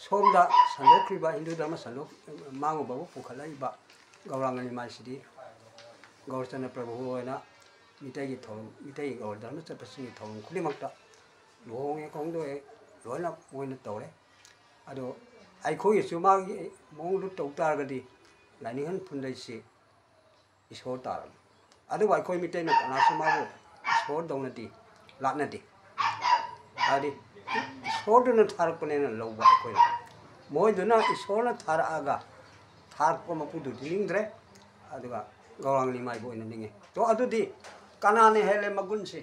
ꯁꯣꯝꯗ ꯁꯟꯗꯣꯛꯈ꯭ꯔꯤꯕ ꯍꯤꯟꯗꯨ ꯙꯔꯃ ꯁꯟꯗꯣꯛ-, ꯃꯥꯡꯂꯨꯕꯕꯨ ꯄꯨꯈꯠꯂꯛꯏꯕ ꯒꯧꯔꯥꯡꯒ ꯅꯤꯃꯥꯏꯁꯤꯗꯤ ꯒꯧꯔꯆꯟꯗ꯭ꯔ ꯄ꯭ꯔꯚꯨ ꯑꯣꯏꯅ ꯃꯤꯇꯩꯒꯤ ꯊꯧꯔꯝ, ꯃꯤꯇꯩ ꯒꯧꯔ ꯙꯔꯃ ꯆꯠꯄꯁꯤꯡꯒꯤ ꯊꯧꯔꯝ ꯈꯨꯗꯤꯡꯃꯛꯇ, ꯂꯨꯍꯣꯡꯉꯦ ꯈꯣꯡꯗꯣꯛꯑꯦ, ꯂꯣꯏꯅ ꯃꯣꯏꯅ ꯇꯧꯔꯦ꯫ ꯑꯗꯣ ꯑꯩꯈꯣꯏꯒꯤꯁꯨ ꯃꯥꯒꯤ ꯃꯑꯣꯡꯗꯨ ꯇꯧ ꯇꯥꯔꯒꯗꯤ ꯂꯥꯏꯅꯤꯡꯍꯟ ꯐꯨꯟꯗ꯭ꯔꯩꯁꯤ ꯏꯁꯣꯔ ꯇꯥꯔꯝꯃꯤ꯫ ꯑꯗꯨꯕꯨ ꯑꯩꯈꯣꯏ ꯃꯤꯇꯩꯅ ꯀꯅꯥꯁꯨ ꯃꯥꯕꯨ ꯏꯁꯣꯔꯗꯧꯅꯗꯤ ꯂꯥꯠꯅꯗꯦ꯫ ꯍꯥꯏꯗꯤ ꯏꯁꯣꯔꯗꯨꯅ ꯊꯥꯔꯛꯄꯅꯦꯅ ꯂꯧꯕ ꯑꯩꯈꯣꯏꯅ꯫ ꯃꯣꯏꯗꯨꯅ ꯏꯁꯣꯔꯅ ꯊꯥꯔꯛꯑꯒ ꯊꯥꯔꯛꯄ ꯃꯄꯨꯗꯨꯗꯤ ꯅꯤꯡꯗ꯭ꯔꯦ, ꯑꯗꯨꯒ ꯒꯧꯔꯥꯡ ꯅꯤꯃꯥꯏꯕꯨ ꯑꯣꯏꯅ ꯅꯤꯡꯉꯤ꯫ ꯇꯣ, ꯑꯗꯨꯗꯤ ꯀꯅꯥꯅ ꯍꯦꯜꯂꯦ ꯃꯒꯨꯟꯁꯤ?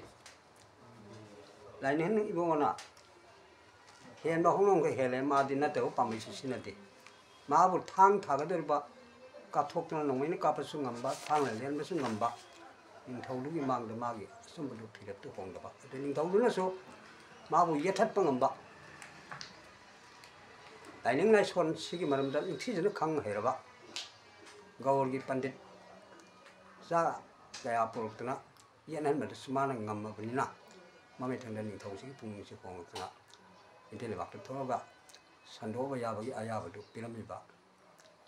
ꯂꯥꯏꯅꯤꯡꯍꯟ ꯏꯕꯨꯡꯉꯣꯅ ꯍꯦꯟꯕ ꯍꯧꯅ ꯑꯃꯨꯛꯀ ꯍꯦꯜꯂꯦ꯫ ꯃꯥꯗꯤ ꯅꯠꯇꯕ ꯄꯥꯝꯕꯩꯁꯨ ꯁꯤꯖꯤꯟꯅꯗꯦ꯫ ꯃꯥꯕꯨ ꯊꯥꯡ ꯊꯥꯒꯗꯧꯔꯤꯕ, ꯀꯥꯞꯊꯣꯛꯇꯨꯅ ꯅꯣꯡꯃꯩꯅ ꯀꯥꯞꯄꯁꯨ ꯉꯝꯕ, ꯊꯥꯡꯅ ꯂꯦꯟꯕꯁꯨ ꯉꯝꯕ, ꯅꯤꯡꯊꯧꯗꯨꯒꯤ ꯃꯥꯡꯗ ꯃꯥꯒꯤ ꯑꯆꯨꯝꯕꯗꯨ ꯐꯤꯔꯦꯞꯇꯨ ꯍꯣꯡꯗꯕ, ꯑꯗꯨ ꯅꯤꯡꯊꯧꯗꯨꯅꯁꯨ ꯃꯥꯕꯨ ꯌꯦꯠꯊꯠꯄ ꯉꯝꯕ, ꯂꯥꯏꯅꯤꯡ ꯂꯥꯏꯁꯣꯟ ꯁꯤꯒꯤ ꯃꯔꯝꯗ ꯅꯤꯡꯊꯤꯖꯅ ꯈꯪ ꯍꯩꯔꯕ ꯒꯧꯔꯒꯤ ꯄꯟꯗꯤꯠ ꯆꯥ ꯀꯌꯥ ꯄꯨꯔꯛꯇꯨꯅ ꯌꯦꯠꯍꯟꯕꯗꯁꯨ ꯃꯥꯅ ꯉꯝꯃꯕꯅꯤꯅ, ꯃꯃꯤꯠ ꯊꯪꯗ ꯅꯤꯡꯊꯧꯁꯤꯒꯤ ꯄꯨꯛꯅꯤꯡꯁꯤ ꯍꯣꯡꯂꯛꯇꯨꯅ ꯏꯟꯗꯤꯌꯥ ꯂꯩꯕꯥꯛꯇ ꯊꯣꯛꯂꯒ ꯁꯟꯗꯣꯛꯑꯕ ꯌꯥꯕꯒꯤ ꯑꯌꯥꯕꯗꯨ ꯄꯤꯔꯝꯃꯤꯕ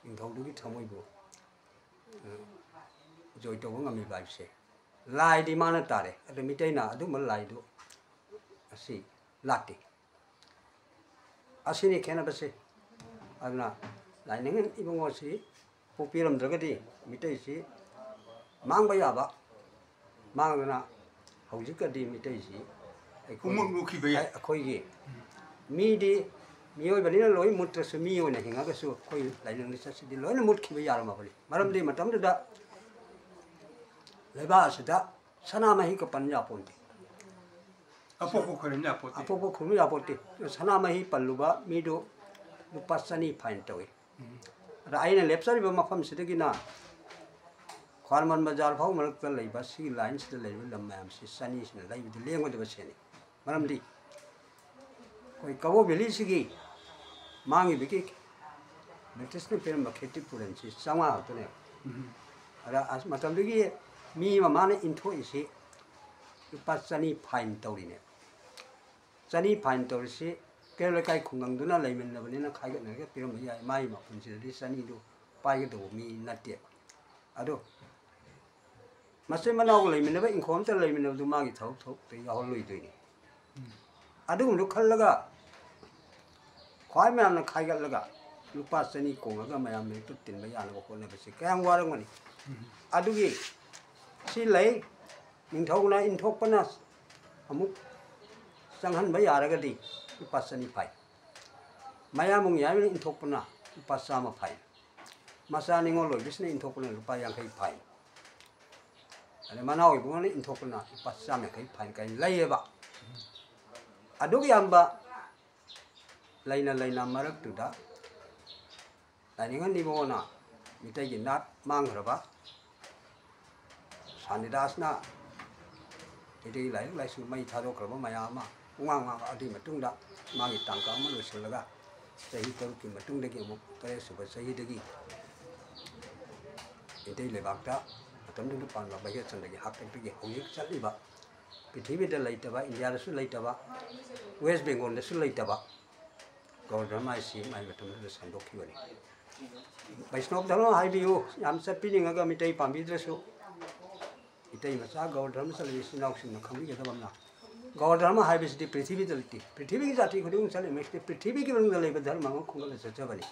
ꯅꯤꯡꯊꯧꯗꯨꯒꯤ ꯊꯃꯣꯏꯕꯨ, ꯑ, ꯖꯣꯏ ꯇꯧꯕ ꯉꯝꯃꯤꯕ ꯍꯥꯏꯕꯁꯦ ꯂꯥꯏꯗꯤ ꯃꯥꯅ ꯇꯥꯔꯦ꯫ ꯑꯗꯨ ꯃꯤꯇꯩꯅ ꯑꯗꯨꯝꯕ ꯂꯥꯏꯗꯨ ꯑꯁꯤ ꯂꯥꯠꯇꯦ꯫ ꯑꯁꯤꯅꯤ ꯈꯦꯠꯅꯕꯁꯦ꯫ ꯑꯗꯨꯅ ꯂꯥꯏꯅꯤꯡ ꯏꯕꯨꯡꯉꯣꯁꯤ ꯄꯣꯛꯄꯤꯔꯝꯗ꯭ꯔꯒꯗꯤ ꯃꯤꯇꯩꯁꯤ ꯃꯥꯡꯕ ꯌꯥꯕ ꯃꯥꯡꯗꯅ ꯍꯧꯖꯤꯛꯀꯗꯤ ꯃꯤꯇꯩꯁꯤ ꯑꯩꯈꯣꯏ-, ꯄꯨꯝꯃꯛ ꯂꯨꯞꯈꯤꯕ ꯌꯥꯏ꯫ ꯑꯩꯈꯣꯏꯒꯤ ꯃꯤꯗꯤ ꯃꯤꯑꯣꯏꯕꯅꯤꯅ ꯂꯣꯏ ꯃꯨꯠꯇ꯭ꯔꯁꯨ ꯃꯤ ꯑꯣꯏꯅ ꯍꯤꯡꯉꯒꯁꯨ ꯑꯩꯈꯣꯏ ꯂꯥꯏꯅꯤꯡ ꯂꯤꯆꯠꯁꯤꯗꯤ ꯂꯣꯏꯅ ꯃꯨꯠꯈꯤꯕ ꯌꯥꯔꯝꯃꯕꯅꯤ꯫ ꯃꯔꯝꯗꯤ ꯃꯇꯝꯗꯨꯗ ꯂꯩꯕꯥꯛ ꯑꯁꯤꯗ ꯁꯅꯥꯃꯍꯤ ꯀꯄꯟ ꯌꯥꯄꯣꯟꯇꯦ꯫ ꯑꯄꯣꯛꯄ ꯈꯨꯔꯨꯝ ꯌꯥꯄꯣꯠꯇꯦ꯫ ꯑꯄꯣꯛꯄ ꯈꯨꯔꯨꯝ ꯌꯥꯄꯣꯠꯇꯦ꯫ ꯁꯅꯥꯃꯍꯤ ꯄꯜꯂꯨꯕ ꯃꯤꯗꯨ ꯂꯨꯄꯥ ꯆꯅꯤ fine ꯇꯧꯏ꯫ ꯎꯝ꯫ ꯑꯗ ꯑꯩꯅ ꯂꯦꯞꯆꯔꯤꯕ ꯃꯐꯝꯁꯤꯗꯒꯤꯅ ꯈ꯭ꯋꯥꯔꯃꯟ ꯕꯖꯥꯔ ꯐꯥꯎ ꯃꯔꯛꯇ ꯂꯩꯕ ꯁꯤꯒꯤ ꯂꯥꯏꯟꯁꯤꯗ ꯂꯩꯔꯤꯕ ꯂꯝ ꯃꯌꯥꯝꯁꯤ ꯆꯅꯤꯁꯤꯅ ꯂꯩꯕꯗ ꯂꯦꯡꯒꯗꯕ ꯁꯦꯟꯅꯤ꯫ ꯃꯔꯝꯗꯤ ꯑꯩꯈꯣꯏ ꯀꯕꯣ ꯚꯦꯂꯤꯁꯤꯒꯤ ꯃꯥꯡꯉꯤꯕꯒꯤ ꯕ꯭ꯔꯤꯇꯤꯁꯅ ꯄꯤꯔꯝꯕ ꯈꯦꯇꯤ ꯄꯨꯔꯟꯁꯤ ꯆꯥꯝꯃꯉꯥ ꯈꯛꯇꯅꯦꯕ꯫ ꯎꯝ꯫ ꯑꯗ ꯑꯁ ꯃꯇꯝꯗꯨꯒꯤ ꯃꯤ ꯑꯃ ꯃꯥꯅ ꯏꯟꯊꯣꯛꯏꯁꯤ ꯂꯨꯄꯥ ꯆꯅꯤ fine ꯇꯧꯔꯤꯅꯦꯕ꯫ ꯆꯅꯤ fine ꯇꯧꯔꯤꯁꯤ ꯀꯩꯔꯣꯜ ꯂꯩꯀꯥꯏ ꯈꯨꯡꯒꯪꯗꯨꯅ ꯂꯩꯃꯤꯟꯅꯕꯅꯤꯅ ꯈꯥꯏꯒꯠꯅꯔꯒ ꯄꯤꯔꯝꯕ ꯌꯥꯏ꯫ ꯃꯥꯒꯤ ꯃꯄꯨꯟꯁꯤꯗꯗꯤ ꯆꯅꯤꯗꯨ ꯄꯥꯏꯒꯗꯧꯕ ꯃꯤ ꯅꯠꯇꯦꯕ꯫ ꯑꯗꯣ ꯃꯆꯤꯟ ꯃꯅꯥꯎ ꯂꯩꯃꯤꯟꯅꯕ, ꯏꯪꯈꯣꯜ ꯑꯝꯇ ꯂꯩꯃꯤꯟꯅꯕꯗꯨ ꯃꯥꯒꯤ ꯊꯕꯛ ꯊꯕꯛꯇ ꯌꯥꯎꯍꯜꯂꯣꯏꯗꯣꯏꯅꯤ꯫ ꯎꯝ꯫ ꯑꯗꯨꯒꯨꯝꯕꯗꯨ ꯈꯜꯂꯒ ꯈ꯭ꯋꯥꯏ ꯃꯌꯥꯝꯅ ꯈꯥꯏꯒꯠꯂꯒ ꯂꯨꯄꯥ ꯆꯅꯤ ꯀꯣꯡꯉꯒ ꯃꯌꯥꯝ ꯃꯔꯛꯇ ꯇꯤꯟꯕ ꯌꯥꯅꯕ ꯍꯣꯠꯅꯕꯁꯤ ꯀꯌꯥꯝ ꯋꯥꯔꯝꯒꯅꯤ꯫ ꯎꯝ꯫ ꯑꯗꯨꯒꯤ ꯁꯤ ꯂꯩ, ꯅꯤꯡꯊꯧꯅ ꯏꯟꯊꯣꯛꯄꯅ ꯑꯃꯨꯛ ꯆꯪꯍꯟꯕ ꯌꯥꯔꯒꯗꯤ ꯂꯨꯄꯥ ꯆꯅꯤ fine꯫ ꯃꯌꯥꯝꯕꯨꯡ ꯌꯥꯏꯃꯅ ꯏꯟꯊꯣꯛꯄꯅ ꯂꯨꯄꯥ ꯆꯥꯝꯃ fine꯫ ꯃꯆꯥ ꯅꯤꯉꯣꯜ ꯑꯣꯏꯕꯁꯤꯅ ꯏꯟꯊꯣꯛꯄꯅ ꯂꯨꯄꯥ ꯌꯥꯡꯈꯩ fine꯫ ꯑꯗꯩ ꯃꯅꯥꯎ ꯏꯕꯨꯡꯉꯣꯅ ꯏꯟꯊꯣꯛꯄꯅ ꯂꯨꯄꯥ ꯆꯥꯝꯃ ꯌꯥꯡꯈꯩ fine ꯀꯥꯏꯅ ꯂꯩꯌꯦꯕ꯫ ꯑꯗꯨꯛ ꯌꯥꯝꯕ ꯂꯩꯅ ꯂꯩꯅ ꯃꯔꯛꯇꯨꯗ ꯂꯥꯏꯅꯤꯡꯉꯟ ꯏꯕꯨꯡꯉꯣꯅ ꯃꯤꯇꯩꯒꯤ ꯅꯥꯠ ꯃꯥꯡꯈ꯭ꯔꯕ, ꯁꯥꯟꯇꯤꯗꯥꯁꯅ ꯃꯩꯇꯩ ꯂꯥꯏꯔꯤꯛ ꯂꯥꯏꯁꯨ ꯃꯩ ꯊꯥꯗꯣꯛꯈ꯭ꯔꯕ ꯃꯌꯥꯝ ꯑꯃ ꯄꯨꯡꯉꯥꯡ ꯉꯥꯡꯉꯛꯑꯗꯨꯒꯤ ꯃꯇꯨꯡꯗ ꯃꯥꯒꯤ ꯇꯥꯡꯀꯛ ꯑꯃ ꯂꯣꯏꯁꯤꯜꯂꯒ ꯆꯍꯤ ꯇꯔꯨꯛꯀꯤ ꯃꯇꯨꯡꯗꯒꯤ ꯑꯃꯨꯛ ꯇꯔꯦꯠ ꯁꯨꯕ ꯆꯍꯤꯗꯒꯤ ꯃꯩꯇꯩ ꯂꯩꯕꯥꯛꯇ ꯃꯇꯝꯗꯨꯗ ꯄꯥꯟꯕ ꯚꯩꯒ꯭ꯌꯥꯆꯟꯗ꯭ꯔꯒꯤ ꯍꯥꯛꯇꯛꯇꯒꯤ ꯍꯧꯖꯤꯛ ꯆꯠꯂꯤꯕ ꯄ꯭ꯔꯤꯊꯤꯕꯤꯗ ꯂꯩꯇꯕ, ꯏꯟꯗꯤꯌꯥꯗꯁꯨ ꯂꯩꯇꯕ, ꯋꯦꯁ ꯕꯦꯡꯒꯣꯜꯗꯁꯨ ꯂꯩꯇꯕ ꯒꯧꯔ ꯙꯔꯃ ꯍꯥꯏꯁꯤ ꯃꯥꯏ ꯃꯇꯝꯗꯨꯗ ꯁꯟꯗꯣꯛꯈꯤꯕꯅꯤ꯫ ꯕꯩꯁꯅꯣꯞ ꯙꯔꯃ ꯍꯥꯏꯕꯤꯌꯨ, ꯌꯥꯝ ꯆꯠꯄꯤꯅꯤꯡꯉꯒ ꯃꯤꯇꯩ ꯄꯥꯝꯕꯤꯗ꯭ꯔꯁꯨ, ꯃꯤꯇꯩ ꯃꯆꯥ ꯒꯧꯔ ꯙꯔꯃ ꯆꯠꯂꯤꯕ ꯏꯆꯤꯟ ꯏꯅꯥꯎꯁꯤꯡꯅ ꯈꯪꯕꯤꯒꯗꯕ ꯑꯃꯅ, ꯒꯧꯔ ꯙꯔꯃ ꯍꯥꯏꯕꯁꯤꯗꯤ ꯄ꯭ꯔꯤꯊꯤꯕꯤꯗ ꯂꯩꯇꯦ꯫ ꯄ꯭ꯔꯤꯊꯤꯕꯤꯒꯤ ꯖꯥꯇꯤ ꯈꯨꯗꯤꯡꯃꯛ ꯆꯠꯂꯤꯕꯁꯤꯗꯤ ꯄ꯭ꯔꯤꯊꯤꯕꯤꯒꯤ ꯃꯅꯨꯡꯗ ꯂꯩꯕ ꯙꯔꯃ ꯑꯃ ꯈꯣꯝꯒꯠꯂ ꯆꯠꯆꯕꯅꯤ꯫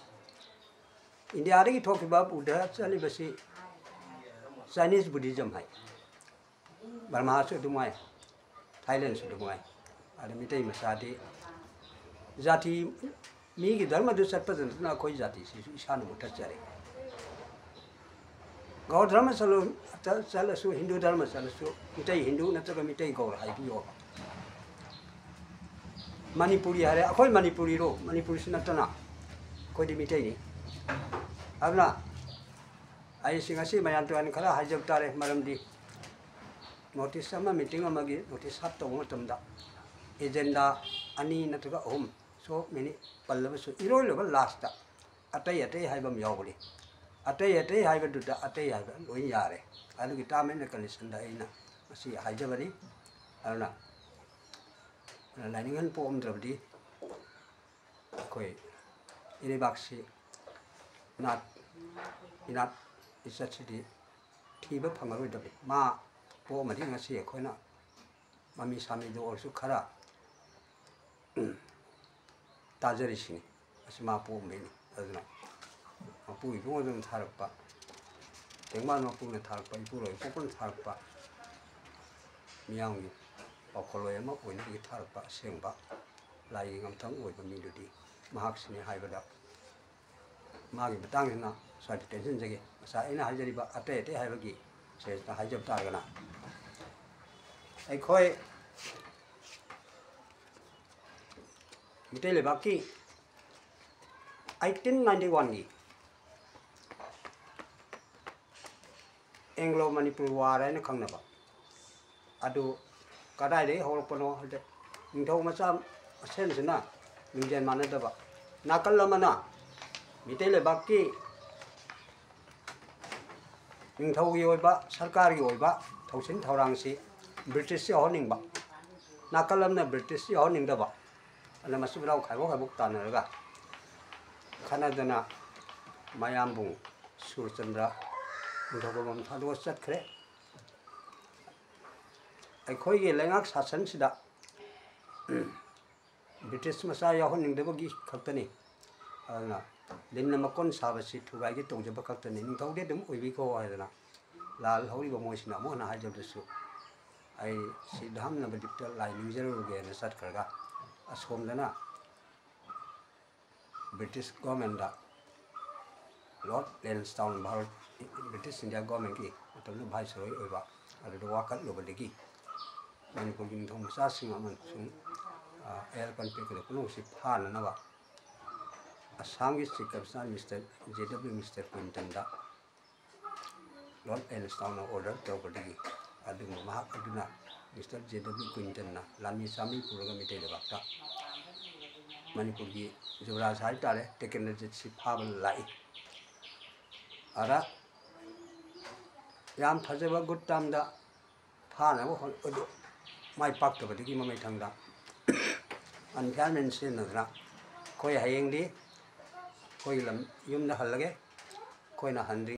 ꯏꯟꯗꯤꯌꯥꯗꯒꯤ ꯊꯣꯛꯈꯤꯕ ꯕꯨꯙ ꯆꯠꯂꯤꯕꯁꯤ ꯆꯥꯏꯅꯤꯁ ꯕꯨꯙꯤꯖꯝ ꯍꯥꯏ꯫ ꯕꯔꯃꯥꯁꯨ ꯑꯗꯨꯝ ꯍꯥꯏ, ꯊꯥꯏꯂꯦꯟꯁꯨ ꯑꯗꯨꯝ ꯍꯥꯏ꯫ ꯑꯗ ꯃꯤꯇꯩ ꯃꯆꯥꯗꯤ ꯖꯥꯇꯤ, ꯃꯤꯒꯤ ꯙꯔꯃꯗꯨ ꯆꯠꯄꯗ ꯅꯠꯇꯅ ꯑꯩꯈꯣꯏ ꯖꯥꯇꯤꯁꯤꯁꯨ ꯏꯁꯥꯅ ꯃꯨꯠꯊꯠꯆꯔꯦ꯫ ꯒꯧꯔ ꯙꯔꯃ ꯆꯠꯂꯨ-, ꯆꯠ-, ꯆꯠꯂꯁꯨ, ꯍꯤꯟꯗꯨ ꯙꯔꯃ ꯆꯠꯂꯁꯨ, ꯃꯤꯇꯩ ꯍꯤꯟꯗꯨ ꯅꯠꯇ꯭ꯔꯒ ꯃꯤꯇꯩ ꯒꯧꯔ ꯍꯥꯏꯕꯤꯌꯣꯕ꯫ ꯃꯅꯤꯄꯨꯔꯤ ꯍꯥꯏꯔꯦ, ꯑꯩꯈꯣꯏ ꯃꯅꯤꯄꯨꯔꯤꯔꯣ? ꯃꯅꯤꯄꯨꯔꯤꯁꯨ ꯅꯠꯇꯅ ꯑꯩꯈꯣꯏꯗꯤ ꯃꯤꯇꯩꯅꯤ꯫ ꯑꯗꯨꯅ ꯑꯩꯁꯤ ꯉꯁꯤ ꯃꯌꯥꯝ ꯇꯣꯉꯥꯟ ꯈꯔ ꯍꯥꯏꯖꯕ ꯇꯥꯔꯦ, ꯃꯔꯝꯗꯤ ꯅꯣꯇꯤꯁ ꯑꯃ, ꯃꯤꯇꯤꯡ ꯑꯃꯒꯤ ꯅꯣꯇꯤꯁ ꯁꯥꯔꯞ ꯇꯧꯕ ꯃꯇꯝꯗ ꯑꯦꯖꯦꯟꯗꯥ ꯑꯅꯤ ꯅꯠꯇ꯭ꯔꯒ ꯑꯍꯨꯝ, so many ꯄꯜꯂꯕꯁꯨ ꯏꯔꯣꯏ ꯂꯣꯏꯕ ꯂꯥꯁꯇ ꯑꯇꯩ ꯑꯇꯩ ꯍꯥꯏꯕ ꯑꯃ ꯌꯥꯎꯕꯅꯤ꯫ ꯑꯇꯩ ꯑꯇꯩ ꯍꯥꯏꯕꯗꯨꯗ ꯑꯇꯩ ꯍꯥꯏꯕ ꯂꯣꯏ ꯌꯥꯔꯦ꯫ ꯑꯗꯨꯒꯤ ꯇꯥꯔꯝ ꯑꯦꯟ ꯀꯟꯗꯤꯁꯟꯗ ꯑꯩꯅ ꯃꯁꯤ ꯍꯥꯏꯖꯕꯅꯤ꯫ ꯑꯗꯨꯅ ꯂꯥꯏꯅꯤꯡꯍꯟ ꯄꯣꯛꯑꯝꯗ꯭ꯔꯕꯗꯤ ꯑꯩꯈꯣꯏ ꯏꯔꯩꯕꯥꯛꯁꯤ ꯏꯅꯥꯠ, ꯏꯅꯥꯠ ꯏꯆꯠꯁꯤꯗꯤ ꯊꯤꯕ ꯐꯪꯉꯔꯣꯏꯗꯕꯅꯤ꯫ ꯃꯥ ꯄꯣꯛꯑꯝꯃꯗꯤ ꯉꯁꯤ ꯑꯩꯈꯣꯏꯅ ꯃꯃꯤ ꯁꯥꯃꯤꯗ ꯑꯣꯏꯔꯁꯨ ꯈꯔ ꯇꯥꯖꯔꯤꯁꯤꯅꯤ꯫ ꯑꯁꯤ ꯃꯥ ꯄꯣꯛꯑꯝꯕꯩꯅꯤ꯫ ꯑꯗꯨꯅ ꯃꯄꯨ ꯏꯕꯨꯡꯉꯣꯗꯨꯅ ꯊꯥꯔꯛꯄ, ꯇꯦꯡꯕꯥꯟ ꯃꯄꯨꯅ ꯊꯥꯔꯛꯄ, ꯏꯄꯨꯔꯣꯏ ꯏꯄꯣꯛꯄꯅ ꯊꯥꯔꯛꯄ, ꯃꯤꯌꯥꯝꯒꯤ ꯄꯥꯎꯈꯣꯜꯂꯣꯏ ꯑꯃ ꯑꯣꯏꯅꯕꯒꯤ ꯊꯥꯔꯛꯄ ꯑꯁꯦꯡꯕ ꯂꯥꯏꯒꯤ ꯉꯝꯊꯪ ꯑꯣꯏꯕ ꯃꯤꯗꯨꯗꯤ ꯃꯍꯥꯛꯁꯤꯅꯤ ꯍꯥꯏꯕꯗ ꯃꯥꯒꯤ ꯃꯇꯥꯡꯁꯤꯅ ꯁ꯭ꯋꯥꯏꯗ ꯇꯦꯟꯁꯤꯟꯖꯒꯦ꯫ ꯉꯁꯥꯏ ꯑꯩꯅ ꯍꯥꯏꯖꯔꯤꯕ ꯑꯇꯩ ꯑꯇꯩ ꯍꯥꯏꯕꯒꯤ ꯁꯦꯟꯁꯇ ꯍꯥꯏꯖꯕ ꯇꯥꯔꯒꯅ, ꯑꯩꯈꯣꯏ ꯃꯤꯇꯩ ꯂꯩꯕꯥꯛꯀꯤ eighteen ninety one ꯒꯤ ꯑꯦꯡꯒ꯭ꯂꯣ ꯃꯅꯤꯄꯨꯔ ꯋꯥꯔ ꯍꯥꯏꯅ ꯈꯪꯅꯕ꯫ ꯑꯗꯨ ꯀꯗꯥꯏꯗꯒꯤ ꯍꯧꯔꯛꯄꯅꯣ ꯍꯥꯏꯗꯤ, ꯅꯤꯡꯊꯧ ꯃꯆꯥ ꯃꯁꯦꯟꯁꯤꯅ ꯂꯤꯡꯖꯦꯜ ꯃꯥꯟꯅꯗꯕ, ꯅꯥꯀꯜ ꯑꯃꯅ ꯃꯤꯇꯩ ꯂꯩꯕꯥꯛꯀꯤ ꯅꯤꯡꯊꯧꯒꯤ ꯑꯣꯏꯕ, ꯁꯔꯀꯥꯔꯒꯤ ꯑꯣꯏꯕ ꯊꯧꯁꯤꯜ ꯊꯧꯔꯥꯡꯁꯤ ꯕ꯭ꯔꯤꯇꯤꯁꯁꯤ ꯌꯥꯎꯍꯟꯅꯤꯡꯕ, ꯅꯥꯀꯜ ꯑꯃꯅ ꯕ꯭ꯔꯤꯇꯤꯁꯁꯤ ꯌꯥꯎꯍꯟꯅꯤꯡꯗꯕ, ꯑꯗꯨꯅ ꯃꯆꯤꯟ ꯃꯅꯥꯎ ꯈꯥꯏꯕꯣꯛ ꯈꯥꯏꯕꯣꯛ ꯇꯥꯟꯅꯔꯒ ꯈꯠꯅꯗꯅ ꯃꯌꯥꯝꯕꯨꯡ ꯁꯨꯔꯆꯟꯗ꯭ꯔ ꯅꯤꯡꯊꯧꯕꯝ ꯊꯥꯗꯣꯛꯑ ꯆꯠꯈ꯭ꯔꯦ꯫ ꯑꯩꯈꯣꯏꯒꯤ ꯂꯩꯉꯥꯛ ꯁꯥꯁꯟꯁꯤꯗ ꯕ꯭ꯔꯤꯇꯤꯁ ꯃꯆꯥ ꯌꯥꯎꯍꯟꯅꯤꯡꯗꯕꯒꯤ ꯈꯛꯇꯅꯤ꯫ ꯑꯗꯨꯅ ꯂꯤꯟꯅ ꯃꯀꯣꯟ ꯁꯥꯕꯁꯤ ꯊꯨꯒꯥꯏꯒꯦ ꯇꯧꯖꯕ ꯈꯛꯇꯅꯤ, ꯅꯤꯡꯊꯧꯗꯤ ꯑꯗꯨꯝ ꯑꯣꯏꯕꯤꯈꯣ ꯍꯥꯏꯗꯅ ꯂꯥꯜꯍꯧꯔꯤꯕ ꯃꯣꯏꯁꯤꯅ ꯑꯃꯨꯛ ꯍꯟꯅ ꯍꯥꯏꯖꯕꯗꯁꯨ ꯑꯩ ꯁꯤꯗꯥꯝ ꯅꯕꯗꯤꯞꯇ ꯂꯥꯏ ꯅꯤꯡꯖꯔꯨꯔꯒꯦꯅ ꯆꯠꯈ꯭ꯔꯒ ꯑꯁꯣꯝꯗꯅ ꯕ꯭ꯔꯤꯇꯤꯁ ꯒꯣꯔꯃꯦꯟꯗ ꯂꯣꯔꯗ ꯂꯦꯟꯁꯇꯥꯎꯟ, ꯚꯥꯔꯠ, ꯕ꯭ꯔꯤꯇꯤꯁ ꯏꯟꯗꯤꯌꯥ ꯒꯣꯔꯃꯦꯟꯒꯤ ꯃꯇꯝꯗ ꯚꯥꯏꯁꯔꯣꯏ ꯑꯣꯏꯕ ꯑꯗꯨꯗ ꯋꯥꯀꯠꯂꯨꯕꯗꯒꯤ ꯃꯅꯤꯄꯨꯔꯒꯤ ꯅꯤꯡꯊꯧ ꯃꯆꯥꯁꯤꯡ ꯑꯃꯁꯨꯡ, ꯑ, ꯑꯦꯜ ꯀꯟꯄꯦꯛꯀꯗ ꯄꯨꯝꯅꯃꯛꯁꯤ ꯐꯥꯅꯅꯕ ꯑꯁꯥꯝꯒꯤ chief commissioner mister J W mister ꯀ꯭ꯋꯤꯟꯇꯟꯗ ꯂꯣꯔꯗ ꯂꯦꯟꯁꯇꯥꯎꯟꯅ ꯑꯣꯔꯗꯔ ꯇꯧꯔꯛꯄꯗꯒꯤ ꯑꯗꯨꯒꯨꯝꯕ ꯃꯍꯥꯛ ꯑꯗꯨꯅ ꯃꯤꯁꯇꯔ ꯖꯦ ꯗꯕ꯭ꯂꯤꯎ ꯀ꯭ꯋꯤꯟꯇꯟꯅ ꯂꯥꯟꯃꯤ ꯆꯥꯃꯔꯤ ꯄꯨꯔꯒ ꯃꯩꯇꯩ ꯂꯩꯕꯥꯛꯇ ꯃꯅꯤꯄꯨꯔꯒꯤ ꯖꯨꯕꯔꯥꯖ ꯍꯥꯏꯕ ꯇꯥꯔꯦ, ꯇꯦꯀꯦꯟꯗ꯭ꯔꯖꯤꯠꯁꯤ ꯐꯥꯕ ꯂꯥꯛꯏ꯫ ꯑꯗ ꯌꯥꯝ ꯐꯖꯕ ꯒꯨꯗ ꯇꯥꯝꯗ ꯐꯥꯅꯕ ꯍꯣꯠꯅꯕꯗꯨ ꯃꯥꯏ ꯄꯥꯛꯇꯕꯗꯒꯤ ꯃꯃꯩ ꯊꯪꯗ ꯑꯟꯐꯤꯌꯥꯔꯃꯦꯟ ꯁꯤꯖꯤꯟꯅꯗꯅ ꯑꯩꯈꯣꯏ ꯍꯌꯦꯡꯗꯤ ꯑꯩꯈꯣꯏꯒꯤ ꯂꯝ ꯌꯨꯝꯗ ꯍꯜꯂꯒꯦ꯫ ꯑꯩꯈꯣꯏꯅ ꯍꯟꯗ꯭ꯔꯤ